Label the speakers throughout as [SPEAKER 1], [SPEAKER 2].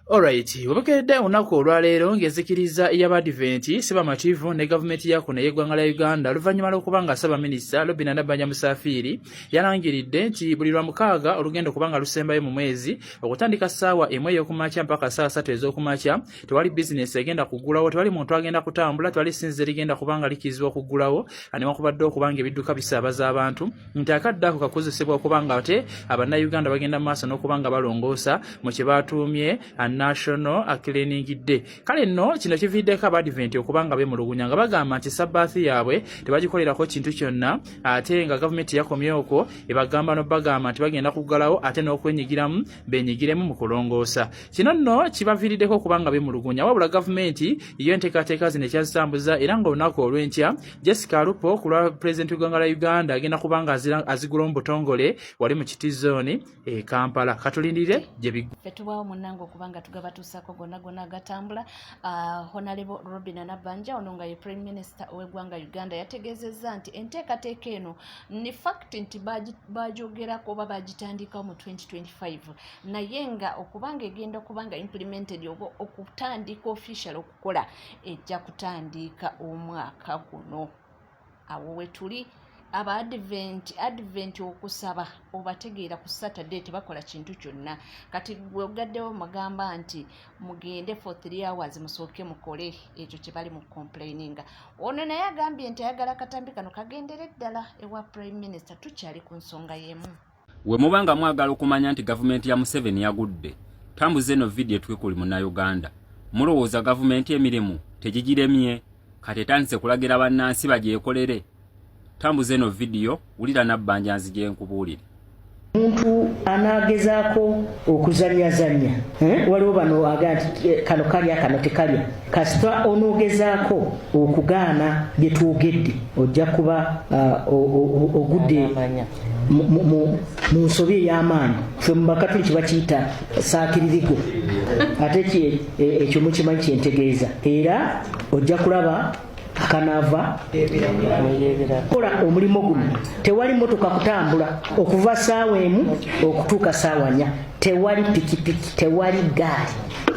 [SPEAKER 1] Alright, webukeredde olunaku olwaleero ng'enzikiriza y'Abadiventi si bamativu ne gavumenti ya kuno ey'eggwanga lya Uganda oluvannyuma lw'okuba nga Ssaabaminisita Robinah Nabbanja Musafiri yalangiridde nti buli Lwamukaaga olugenda okuba nga lusembayo mu mwezi okutandika ssaawa 1 ey'okumakya mpaka ssaawa 3 ez'okumakya tewali bizinesi egenda kuggulawo, tewali muntu agenda kutambula, tewali ssinzizo erigenda kuba nga likkirizibwa okuggulawo newankubadde okuba nga ebidduka bisaabaza abantu, nti akadde ako kakozesebwa okuba nga ate Abannayuganda bagenda mu maaso n'okuba nga balongoosa mu kye baatuumye National Cleaning Day. Kale nno kino kiviiddeko Abadiventi okuba nga beemulugunya nga bagamba nti Sabbath yaabwe tebagikolerako kintu kyonna, ate nga gavumenti yakomye okwo ebagamba n'obagamba nti bagenda kuggalawo ate n'okwenyigiramu benyigiremu mu kulongoosa. Kino nno kibaviiriddeko okuba nga beemulugunya, wabula gavumenti yo enteekateeka zino ekyazitambuza era ng'olunaku olw'enkya Jessica Alupo ku lwa pulezidenti w'eggwanga lya Uganda agenda kuba nga azigula mu butongole wali mu Kiti Zone e Kampala. Katulindire gye biggwa.
[SPEAKER 2] Ffe tubaawo munnange okuba nga tugabatuusaako gonna gonna agatambula. Honorable Robinah Nabbanja ono nga ye Prime Minister ow'eggwanga Uganda yategeezezza nti enteekateeka eno ni fact nti bagyogerako oba bagitandikawo mu 2025, naye nga okuba nga egenda okuba nga implemented oba okutandika official okukola ejja kutandika omwaka guno. Awo wetuli aba Advent okusaba obategeera ku Saturday tebakola kintu kyonna. Kati gwe ogaddewo mugamba nti mugende for 3 hours musooke mukole ekyo kye bali mu complaininga. Ono naye agambye nti ayagala akatambi kano kagendere ddala ewa Prime Minister. Tukyali ku nsonga y'emu.
[SPEAKER 3] We muba nga mwagala okumanya nti gavumenti ya Museveni yagudde, tambuza eno vidiyo etuke kuli Munnayuganda. Mulowooza gavumenti emirimu tegigiremye kati etandise kulagira bannansi bagyekolere? Tambuza eno vidiyo, wulira Nabbanja nzije nkubuulire.
[SPEAKER 4] Omuntu anaagezaako okuzannyazannya, waliwo bano aga nti kano kalya kano tekalya. Kasita onoogezaako okugaana bye twogedde ojja kuba ogudde mu nsobi ey'amaanyi. Ffe mu Bakatuliki bakiyita saakiririko, ate ekyo mukimanyi kyentegeeza. Era ojja kulaba akanaava kola omulimu guno. Tewali motoka kutambula okuva saawa 1 okutuuka saawa 4, tewali pikipiki, tewali gaali,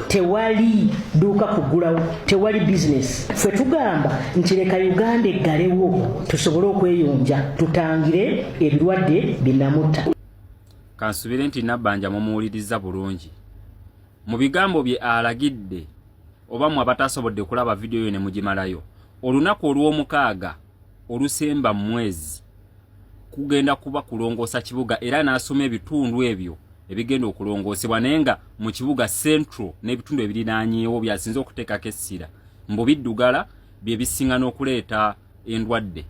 [SPEAKER 4] tewali dduuka kuggulawo, tewali bizinesi. Ffe tugamba nti leka Uganda eggalewo tusobole okweyonja, tutangire ebirwadde binamutta.
[SPEAKER 3] Kansubire nti Nabbanja mumuwuliriza bulungi mu bigambo bye alagidde, oba mwe abatasobodde kulaba vidiyo yo ne mugimalayo. Olunaku olw'omukaaga olusemba mu mwezi kugenda kuba kulongoosa kibuga, era n'asoma ebitundu ebyo ebigenda okulongoosebwa, naye nga mu kibuga Central n'ebitundu ebirinaanyeewo byasinze okuteekako essira, mbu biddugala bye bisinga n'okuleeta endwadde.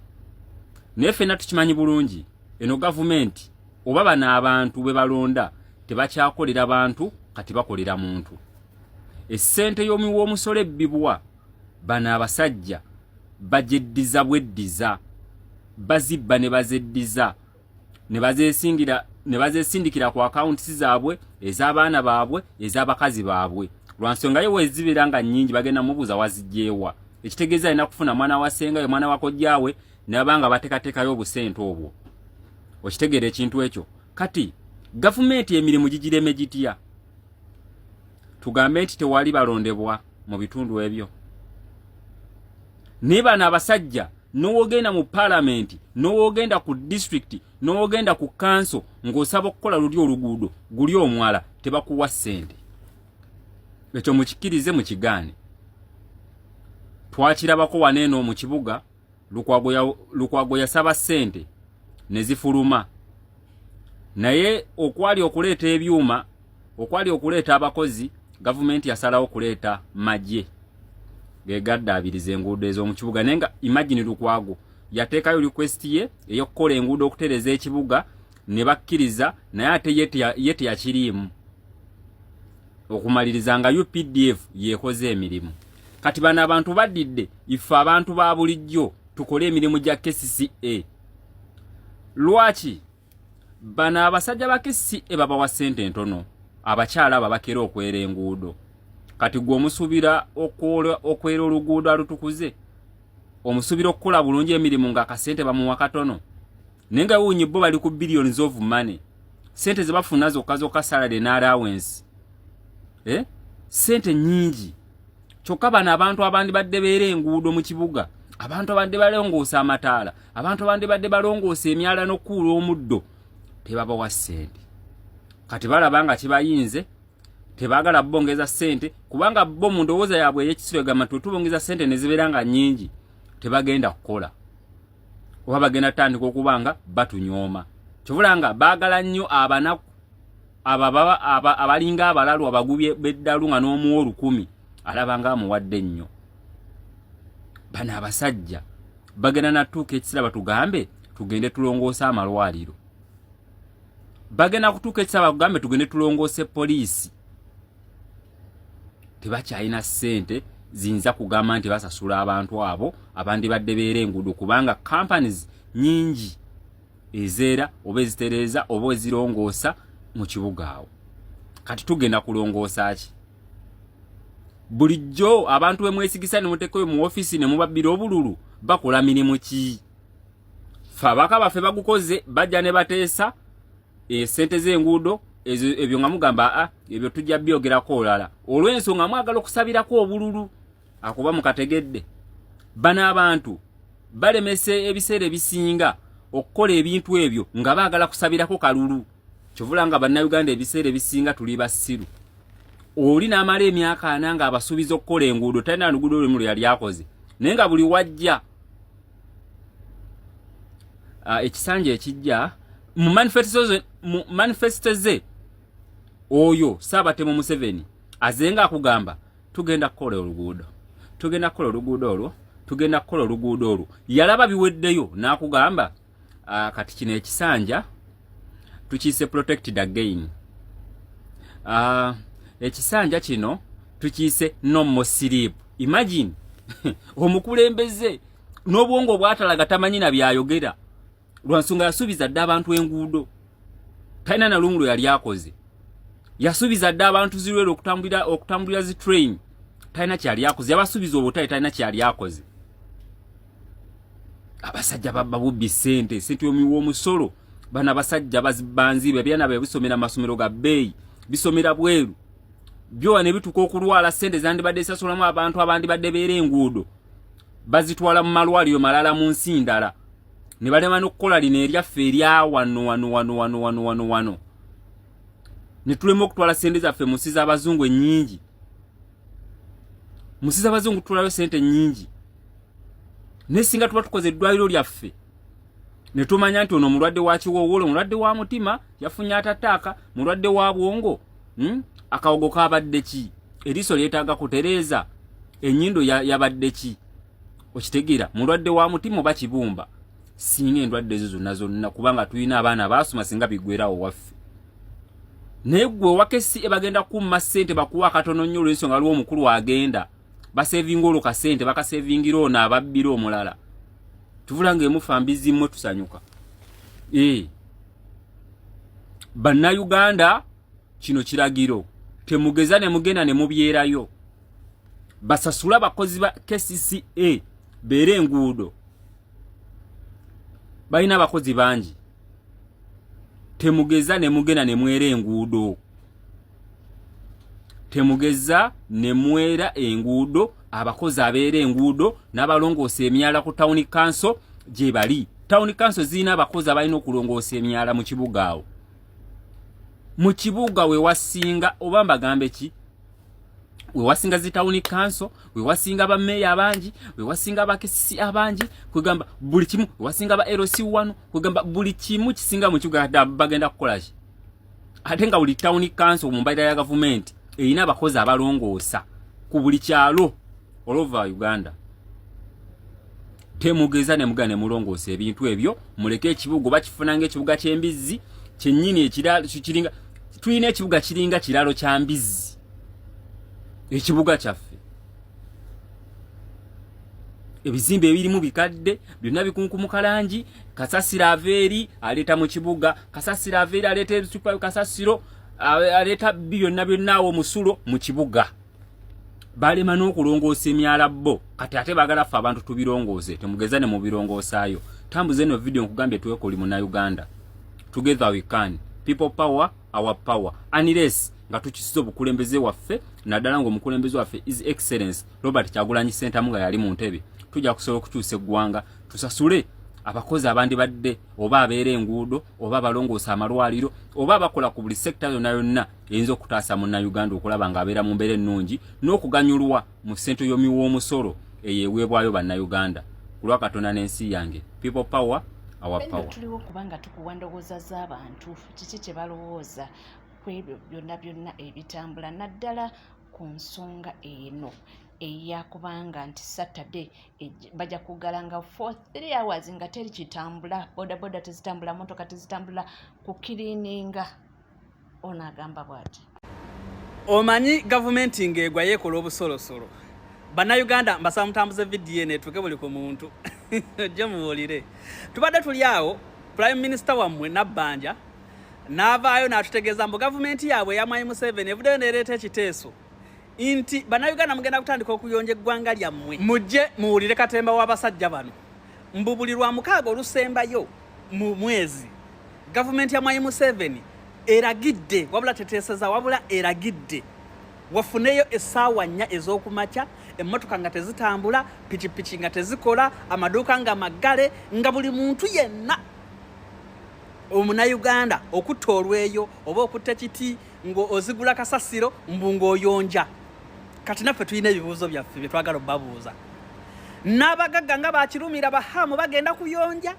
[SPEAKER 3] Naye ffenna tukimanyi bulungi eno gavumenti oba bano abantu be balonda tebakyakolera bantu, kati bakolera muntu. Essente y'omuwi w'omusolo ebbibwa bano abasajja bagyeddiza bweddiza, bazibba ne bazeddiza ne bazeesingira ne bazeesindikira ku akawunti zaabwe, ez'abaana baabwe, ez'abakazi baabwe. Lwa nsonga ye wezibeera nga nnyingi bagenda mubuuza wazigyewa, ekitegeeza alina kufuna mwana wa ssenga ye, mwana wa kojjaawe, naba nga bateekateekayo obusente obwo. Okitegeera ekintu ekyo? Kati gavumenti emirimu gigireme gitya? Tugambe nti tewali balondebwa mu bitundu ebyo? Naye bano abasajja n'owogenda mu paalamenti, n'owogenda ku disitulikiti, n'owogenda ku kanso ng'osaba okukola luli oluguudo guli omwala, tebakuwa ssente. Ekyo mukikkirize mukigaane. Twakirabako wano eno mu kibuga, Lukwago yasaba ssente ne zifuluma, naye okwali okuleeta ebyuma, okwali okuleeta abakozi, gavumenti yasalawo okuleeta magye gegaddaabiriza enguudo ez'omu kibuga. Naye nga imagine, Lukwago yateekayo request ye ey'okukola enguudo, okutereeza ekibuga, ne bakkiriza, naye ate ye teyakiriimu okumaliriza nga UPDF yeekoze emirimu. Kati bano abantu baddidde ife abantu ba bulijjo tukole emirimu gya KCCA. Lwaki bano abasajja ba KCCA babawa ssente ntono? Abakyala abo abakeera okwera enguudo, kati gwe omusuubira okwera oluguudo alutukuze, omusuubira okukola bulungi emirimu ng'akasente bamuwa katono? Naye nga wunyi bo bali ku billions of money, sente ze bafuna zokka zokka, salary n'allowance. Ssente nnyingi. Kyokka bano abantu abandibadde beera enguudo mu kibuga, abantu abandibadde balongoosa amataala, abantu abandibadde balongoosa emyala n'okukuula omuddo, tebabawa ssente. Kati balaba nga kibayinze, tebaagala bongeza ssente, kubanga bo mu ndowooza yaabwe ey'ekisiro egamba nti wetubongeza ssente ne zibeera nga nnyingi, tebagenda kukola oba bagenda tutandika okuba nga batunyooma. Kyovula nga baagala nnyo abanaku abalinga abalalu abagubye beddalu nga n'omuwa 1000 alaba nga amuwadde nnyo. Bano abasajja bagenda natuuka ekiseera batugambe tugende tulongoose amalwaliro, bagenda kutuuka ekiseera batugambe tugende tulongoose poliisi. Tebakyalina ssente ziyinza kugamba nti basasula abantu abo abandibadde beera enguudo, kubanga companies nyingi ezeera oba ezitereeza oba ezirongoosa mu kibuga awo. Kati tugenda kulongoosa ki? Bulijjo abantu bemwesigisa ne muteekayo mu ofiisi ne mubabbira obululu bakola mirimu ki? Ffe abaka baffe bagukoze, bajja ne bateesa esente z'enguudo ebyo nga mugamba a ebyo tujja byogerako olala, olw'ensonga mwagala okusabirako obululu akuba mukategedde. Bano abantu balemesa ebiseera ebisinga okukola ebintu ebyo nga baagala kusabirako kalulu. Kyovula nga bannayuganda ebiseera ebisinga tuli basiru. Oli n'amala emyaka 40 nga abasuubiza okukola enguudo, talina luguudo lumu lwe yali akoze, naye nga buli wajja ekisanja ekijja mu manifesto ze oyo Saabatemu Museveni azenga akugamba tugenda kukola oluguudo, tugenda kukola oluguudo olwo, tugenda kukola oluguudo olwo. Yalaba biweddeyo n'akugamba kati kino ekisanja tukiyise protected again, ekisanja kino tukiyise no more sleep. Imagine omukulembeze n'obwongo bwatalaga tamanyi na byayogera, lwansonga yasuubiza dda abantu enguudo, talina na lumu lwe yali akoze. Yasuubiza dda abantu zirwera okutambulira zi train, talina kyali akoze. Yabasuubiza obutale, talina kyali akoze. Abasajja babba bubbi ssente, ssente yomiwa omusolo. Bano abasajja banzibe, ebyana bye bisomera amasomero ga bbeeyi, bisomera bweru, byowa ne bituuka okulwala, ssente zandibadde zisasulamu abantu abandibadde beera enguudo bazitwala mu malwaliro malala mu nsi ndala, ne balema n'okukola lino eryaffe erya wano wano wano wano wano wano wano, ne tulema okutwala ssente zaffe mu nsi z'abazungu ennyingi. Mu nsi z'abazungu tutwalayo ssente nnyingi, naye singa tuba tukoze eddwaliro lyaffe ne tumanya nti ono mulwadde wa kiwowolo, mulwadde wa mutima, yafunye atataaka, mulwadde wa bwongo, akawogo kabadde ki, eriiso lyetaaga kutereeza, ennyindo yabadde ki, okitegeera, mulwadde wa mutima oba kibumba. Singa endwadde ezo zonna zonna, kubanga tulina abaana baasoma, singa biggwerawo waffe. Naye gwe owakesi ebagenda kumma ssente bakuwa akatono nnyo olw'ensonga waliwo omukulu agenda basevinga olwo kasente bakasevingira ono ababbira omulala. Tuvula nga emufa mbizi mmwe tusanyuka. Bannayuganda kino kiragiro, temugeza ne mugenda ne mubyerayo. Basasule abakozi ba KCCA beere enguudo, balina abakozi bangi. Temugeza ne mugenda ne mwera enguudo, temugeza ne mwera enguudo. Abakozi abeera enguudo n'abalongoosa emyala ku town council gye bali. Town council zirina abakozi abalina okulongoosa emyala mu kibuga awo. Mu kibuga we wasinga, oba mbagambe ki, we wasinga zi town council, we wasinga bameeya abangi, we wasinga abakesisi abangi, kwegamba buli kimu, we wasinga ba LC1, kwegamba buli kimu kisinga mu kibuga. Bagenda kukola ki? Ate nga buli town council mu mbalira ya gavumenti erina abakozi abalongoosa ku buli kyalo all over Uganda. Temugeza ne mugenda ne mulongoosa ebintu ebyo, muleke ekibuga bakifuna ng'ekibuga ky'embizzi kyennyini. Ekiralo kiringa, tulina ekibuga kiringa kiralo kya mbizzi ekibuga kyaffe. Ebizimbe ebirimu bikadde, byonna bikunkumuka langi. Kasasiro ava eri aleeta mu kibuga, kasasiro ava eri aleeta ebicupa, kasasiro aleeta byonna byonna awo omusulo mu kibuga. Balema n'okulongoosa emyala bo, kati ate baagala ffe abantu tubirongoose. Temugeza ne mubirongoosaayo. Tambuza eno video, nkugambye twekoli munnayuganda. Together we can. People power, our power. Unless nga tukisiza obukulembeze waffe, naddala ng'omukulembeze waffe His Excellence Robert Kyagulanyi Ssentamu nga yali mu ntebe, tujja kusobola okukyusa eggwanga, tusasule abakozi abandibadde oba abeera enguudo oba abalongoosa amalwaliro oba abakola ku buli sekita yonna yonna eyinza okutaasa munnayuganda okulaba ng'abeera mu mbeera ennungi n'okuganyulwa mu ssente y'omiwa omusolo eyo eweebwayo bannayuganda. Ku lwa Katonda n'ensi yange, people power, our power.
[SPEAKER 2] Tuliwo kubanga tukuwa ndowooza z'abantu, kiki kye balowooza ku ebyo byonna byonna ebitambula, naddala ku nsonga eno eyakubanga nti Saturday bajja kuggala nga for 3 hours nga teri kitambula, bodaboda tezitambula, motoka tezitambula, kukirininga. Ono agamba bw'ati.
[SPEAKER 5] Omanyi gavumenti ng'egwa yeekola obusolosolo. Bannayuganda, mbasaba mutambuze vidiyo eno etuuke buli ku muntu, ojje muwulire. Tubadde tuli awo, Prime Minister wammwe Nabbanja n'avaayo n'atutegeeza mbu gavumenti yaabwe eya Mwami Museveni evuddeyo n'ereeta ekiteeso nti bannayuganda mugenda kutandika okuyonja eggwanga lyammwe. Mujje muwulire katemba w'abasajja bano, mbu buli lwa mukaaga olusembayo mu mwezi gavumenti ya Mwami Museveni eragidde, wabula teteeseza, wabula eragidde wafuneyo essaawa 4 ez'okumakya, emmotoka nga tezitambula, pikipiki nga tezikola, amaduuka nga maggale, nga buli muntu yenna omunayuganda okutta olweyo oba okutta kiti ng'ozigula kasasiro mbu ng'oyonja. Kati naffe tulina ebibuuzo byaffe bye twagala obabuuza. N'abagagga nga bakirumira bahamu bagenda kuyonja?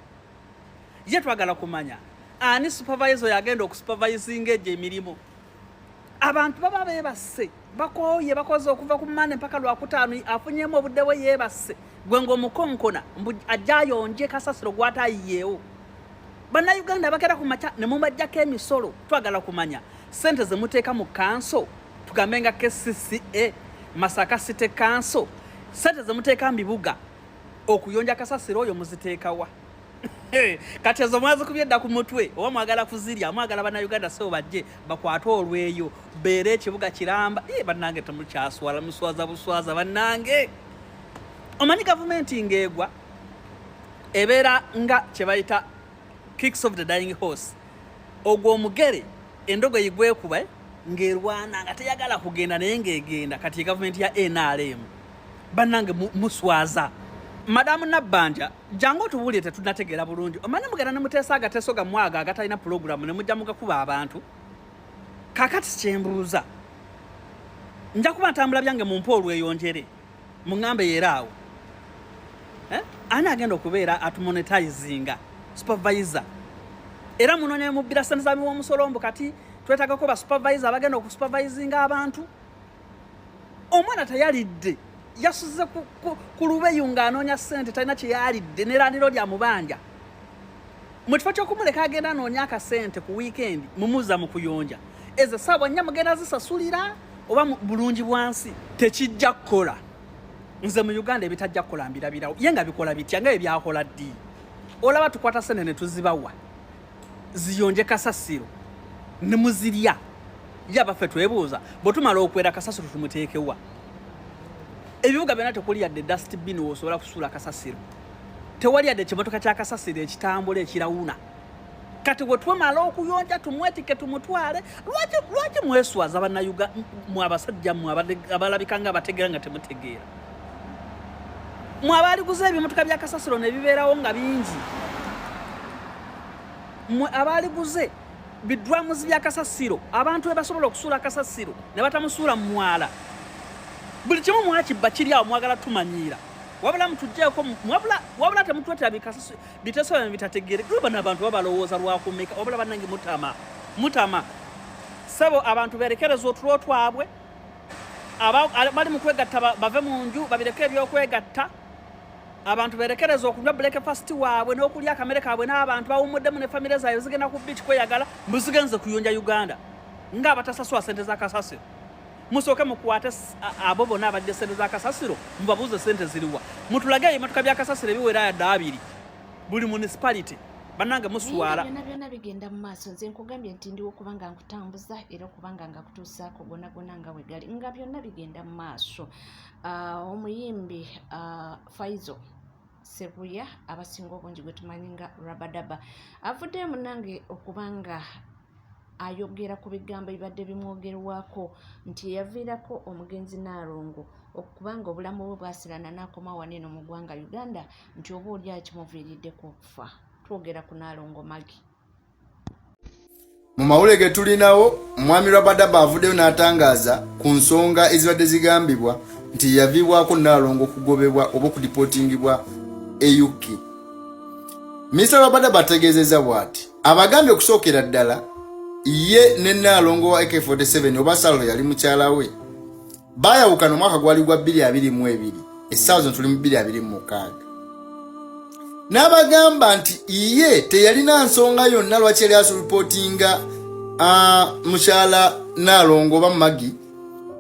[SPEAKER 5] Ye twagala kumanya ani supervisor yagenda okusupervisinga egyo emirimu. Abantu baba beebase, bakooye, bakoze okuva ku Mande mpaka Lwakutaano, afunyemu obudde bwe yeebase, gwe ng'omukonkona mbu ajja ayonje kasasiro gw'ataayiyeewo. Bannayuganda abagenda ku makya ne mubajjako emisolo, twagala kumanya sente ze muteeka mu kanso, tugambe nga KCCA, Masaka City Council, sente ze muteeka mu bibuga okuyonja kasasiro oyo muziteekawa? Kati ezo mwazikubye dda ku mutwe oba mwagala kuzirya? Mwagala bannayuganda sebo bajje bakwate olweyo beere ekibuga kiramba? Ye bannange, temukyaswala, muswaza buswaza bannange. Omanyi gavumenti ng'egwa ebeera nga kye bayita kicks of the dying horse, ogwo omugere endogoyi gwekuba ng'erwana nga teyagala kugenda naye ng'egenda. Kati gavumenti ya NRM, bannange, muswaza. Madamu Nabbanja, jangu otubuulire, tetunategeera bulungi. Omanyi mugenda ne muteesa agateeso gammwe ago agatalina pulogulamu ne mujja mugakuba abantu. Kakati kyembuuza, nja kuba ntambula byange mumpe olweyonjere, muŋŋambe yeera awo, eh? Ani agenda okubeera atumonetizinga, supervisor? Era munoonya mubbira sente za miwa omusolo, mbu kati twetagako ba supervisor abagenda okusupervisinga abantu. Omwana teyalidde, yasuze ku lubeyu ng'anoonya ssente, talina kyeyalidde, ne landlord amubanja. Mu kifo ky'okumuleka agenda anoonya akasente ku wiikendi, mumuza mu kuyonja. Ezo essaawa 4 mugenda zisasulira oba bulungi bwansi? Tekijja kukola. Nze mu Uganda ebitajja kukola mbirabirawo. Ye nga bikola bitya? Nga ebyakola ddi? Olaba tukwata sente ne tuzibawa ziyonje kasasiro ne muzirya. Ye abaffe, twebuuza, bwe tumala okwera kasasiro tumuteekewa? Ebibuga byonna tekuli yadde dustbin wosobola kusuula kasasiro, tewali yadde ekimotoka kya kasasiro ekitambula ekirawuna. Kati bwe twemala okuyonja tumwetike tumutwale? Lwaki, lwaki mweswaza bannayuga mwe? Abasajja mmwe abalabika nga abategeera nga temutegeera, mwe abaaliguza ebimotoka bya kasasiro ne bibeerawo nga bingi, mwe abaaliguze bidrums bya kasasiro abantu we basobola okusuula kasasiro ne batamusuula mu mwala. Buli kimu mwakibba kiri awo, mwagala tumanyiira. Wabula mutugjeeko, wabula temutwetera biteeso byamwe bitategeere. Bano abantu babalowooza lwakumeka? Wabula bannange, mutama, mutama. Sebo, abantu berekereza otulo twabwe, bali mu kwegatta bave mu nju babireke ebyokwegatta. Abantu berekereza okunywa breakfast waabwe n'okulya akamere kaabwe n'abantu bawummuddemu ne famire zaabwe, zigenda ku beach kweyagala, mbu zigenze kuyonja Uganda ng'abatasasula sente za kasasiro. Musooke mukwate abo bonna abadde sente za kasasiro, mubabuuze sente ziriwa, mutulage ebimotoka bya kasasiro ebiwera yadde abiri buli municipality. Bannange, muswala.
[SPEAKER 2] Byonna byonna bigenda mu maaso. Nze nkugambye nti ndiwo kubanga nkutambuza era okubanga nga kutuusaako gonna gonna nga bwe gali, nga byonna bigenda mu maaso. Omuyimbi Faizo Sebuya, abasinga obungi gwe tumanyi nga Rabadaba, avuddeyo munange okubanga Ayogera ku bigambo ebibadde bimwogerwako nti yaviirako omugenzi Nnaalongo okubanga obulamu bwe bwasirana n'akoma wano eno mu ggwanga Uganda, nti oba oli akimuviiriddeko okufa. Twogera ku Nnaalongo Maggie.
[SPEAKER 6] Mu mawulire ge tulinawo, Mwami Rabadaba avuddeyo n'atangaaza ku nsonga ezibadde zigambibwa nti yaviibwako Nnaalongo okugobebwa oba okudipootingibwa e UK. Mr Rabadaba ategeezezza bw'ati: abagambye okusookera ddala ye ne Nnaalongo wa AK47 oba Salho yali mukyala we, baayawukana omwaka gwali gwa 2022, essaawa zino tuli mu 2026. N'abagamba nti ye teyalina nsonga yonna lwaki yali asuripootinga mukyala Nnaalongo oba Maggie.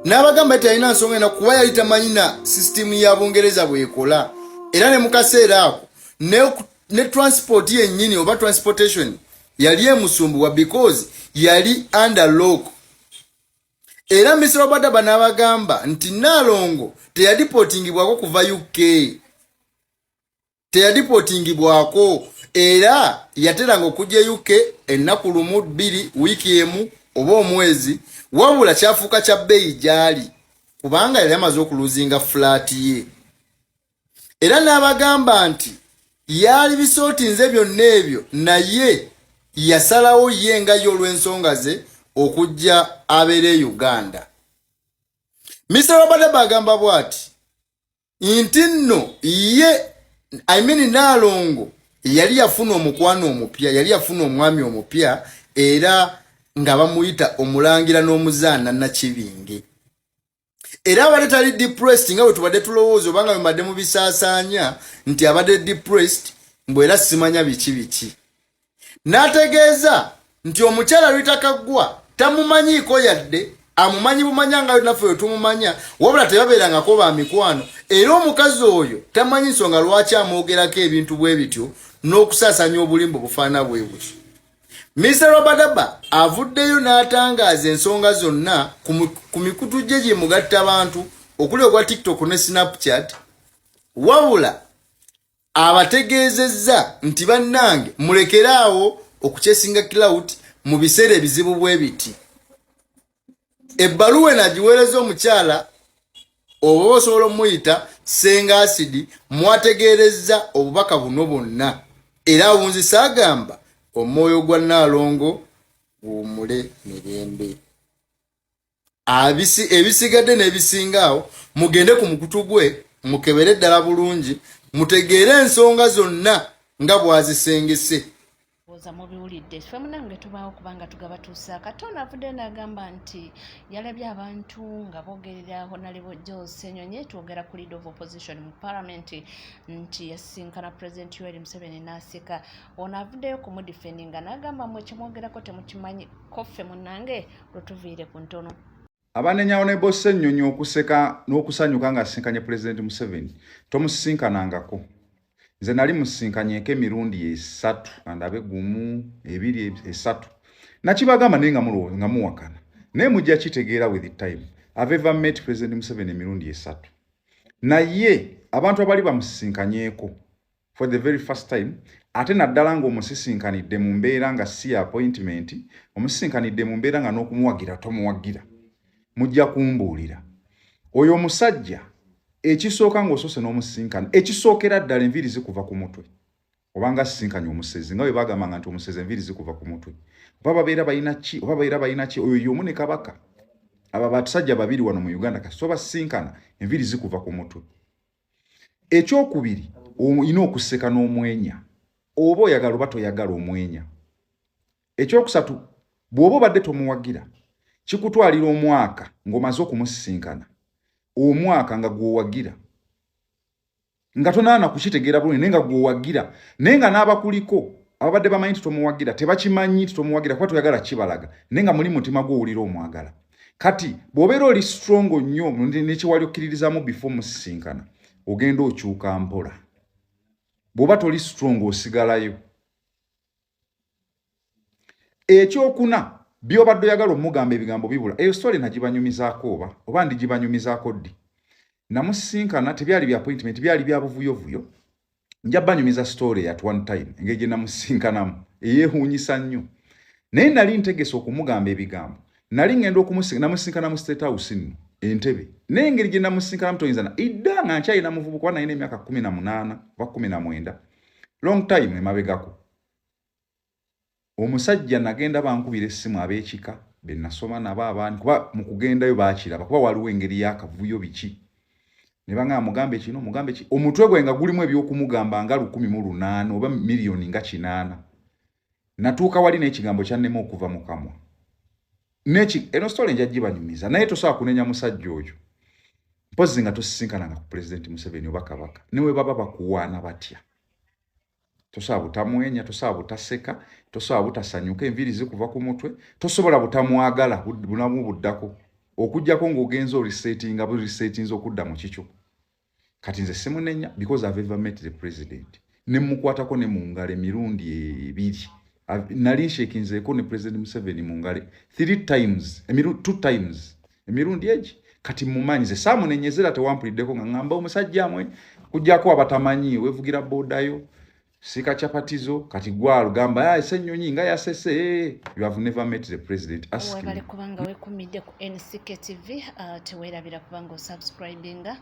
[SPEAKER 6] N'abagamba nti teyalina nsonga yonna kuba yali tamanyi na sisitimu ya Bungereza bw'ekola, era ne mu kaseera ako ne transport yennyini oba transportation yali emusumbuwa because yali under lock. Era Mr Rabadaba n'abagamba nti Nnaalongo teyadipootingibwako kuva UK, teyadipootingibwako, era yateranga okujja e UK ennaku lumu, 2, wiiki emu oba omwezi, wabula kyafuuka kya bbeeyi gy'ali kubanga yali amaze okuluzinga flat ye. Era n'abagamba nti yali bisootinze byonna ebyo, naye yasalawo ye nga ye olw'ensonga ze okujja abeere e Uganda. Mr Rabadaba agamba bw'ati nti nno ye, I mean, Nnaalongo yali yafuna omukwano omupya, yali yafuna omwami omupya, era nga bamuyita omulangira n'omuzaana Nakibinge, era abadde tali depressed nga bwe tubadde tulowooza obanga bwe mbadde mu bisaasaanya nti abadde depressed mbwe era simanya biki biki. N'ategeeza nti omukyala Rita Kaggwa tamumanyiiko yadde amumanyi bumanya nga naffe we tumumanya, wabula tebabeerangako ba mikwano, era omukazi oyo tamanyi nsonga lwaki amwogerako ebintu bwe bityo n'okusaasanya obulimba obufaanana bwe butyo. Mr Rabadaba avuddeyo n'atangaaza ensonga zonna ku mikutu gye gye mugatta bantu okuli ogwa TikTok ne Snapchat, wabula abategeezezza nti bannange mulekeraawo okukyesinga clout mu biseera ebizibu bwe biti. Ebbaluwa eno agiweereza omukyala oba osobola omuyita Senga Asidi, mwategeerezza obubaka buno bwonna, era awunzisa agamba omwoyo gwa Nnaalongo guwummule mirembe. Ebisigadde n'ebisinga awo mugende ku mukutu gwe mukebere ddala bulungi mutegeere ensonga zonna nga bw'azisengese.
[SPEAKER 2] Oza mubiwulidde, ffe munange tubaawo kubanga tugabatuusa. Katono avuddeyo n'agamba nti yalabye abantu nga boogerera Honorable Joel Ssenyonyi, twogera ku leader of opposition mu parliament, nti yasisinkana President Yoweri Museveni n'aseka. Ono avuddeyo kumudifendinga n'agamba mwe kyemwogerako temukimanyi, ko ffe munnange lwetuviire ku ntono.
[SPEAKER 7] Abanenya Honorable Ssenyonyi okuseka n'okusanyuka ng'asisinkanye Pulezidenti Museveni, tomusisinkanangako. Nze nali musisinkanyeeko emirundi esatu, andabe gumu, ebiri, esatu. Nakibagamba naye nga mulowooza nga muwakana, naye mujja kitegeera with time. I've ever met President Museveni emirundi esatu, naye abantu abali bamusisinkanyeeko for the very first time, ate naddala ng'omusisinkanidde mu mbeera nga si appointment, omusisinkanidde mu mbeera nga n'okumuwagira tomuwagira, mujja kumbuulira. Oyo omusajja, ekisooka ng'osoose n'omusisinkana, ekisookera ddala enviiri zikuva ku mutwe, obanga asisinkanye omusezi, nga bwe bagambanga nti omusezi enviiri zikuva ku mutwe, oba babeera balina ki, oba babeera balina ki. Oyo y'omu ne kabaka, abo batusajja babiri wano mu Uganda, kasita obasisinkana enviiri zikuva ku mutwe. Ekyokubiri, olina okuseka n'omwenya, oba oyagala oba toyagala omwenya. Ekyokusatu, bw'oba obadde tomuwagira, kikutwalira omwaka ng'omaze okumusisinkana, omwaka nga gw'owagira, nga tonaana kukitegeera bulungi, naye nga gw'owagira, naye nga n'abakuliko ababadde bamanyi nti tomuwagira tebakimanyi nti tomuwagira kuba toyagala kibalaga, naye nga muli mutima gwo owulira omwagala. Kati bw'obeera oli strong nnyo nekyewali okkiririzaamu before musisinkana, ogenda okyuka mpola. Bw'oba toli strong, osigalayo. Ekyokuna, byobadde oyagala omugamba ebigambo bibula. Eyo story nagibanyumizaako oba ndigibanyumizaako ddi? Namusisinkana, tebyali bya appointment, byali bya buvuyovuyo. Nja banyumiza story at one time engeri gye namusisinkanamu eyeewuunyisa nnyo. Naye nali ntegese okumugamba ebigambo. Nali ngenda namusinkana mu State House nno Entebe. Naye engeri gye namusinkanamu toyinza na idda nga nkyalina muvubuka, kuba nalina emyaka 18 oba 19, long time emabegako. Omusajja nagenda bankubira essimu ab'ekika be nasoma nabo abaani, kuba mu kugendayo baakiraba kuba waliwo engeri y'akavuyo biki, ne baŋŋamba mugambe kino, mugambe ki. Omutwe gwe nga gulimu eby'okumugamba nga 1800 oba miliyoni nga 800. Natuuka wali n'ekigambo kyannema okuva mu kamwa. Neki eno story nja gibanyumiza, naye tosobola kunenya musajja oyo mpozzi nga tosisinkananga ku Pulezidenti Museveni oba Kabaka, ne bwe baba bakuwaana batya. Tosobola butamwenya, tosobola butaseka, tosobola butasanyuka, enviiri zikuva ku mutwe, tosobola butamwagala bulamu buddako okuggyako ng'ogenza orisetinga burisetinza okudda mu kikyo. Kati nze simunenya because I've ever met the president, ne mukwatako ne mu ngalo emirundi ebiri. Nali nshakinzeeko ne President Museveni mu ngalo three times, two times, emirundi egi. Kati mumanyi nze saamunenyezera, tewampuliddeko nga ŋŋamba omusajja amwe kujjako abatamanyi weevugira boodayo siika chapatizo. Kati gwalugamba, "Ah, Ssennyonyi nga yasese." You have never met the president, ask me.
[SPEAKER 2] Webale kubanga wekumidde ku NCK TV. Teweerabira kubanga osubscribinga,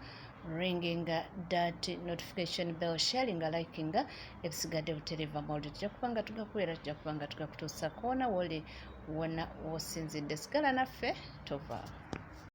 [SPEAKER 2] ringinga that notification bell, sharinga, likinga. Ebisigadde butereva mawulire tujja kubanga tugakuweera, tujja kubanga tugakutuusa koona woli wonna wosinzidde. Sigala naffe, tovaawo.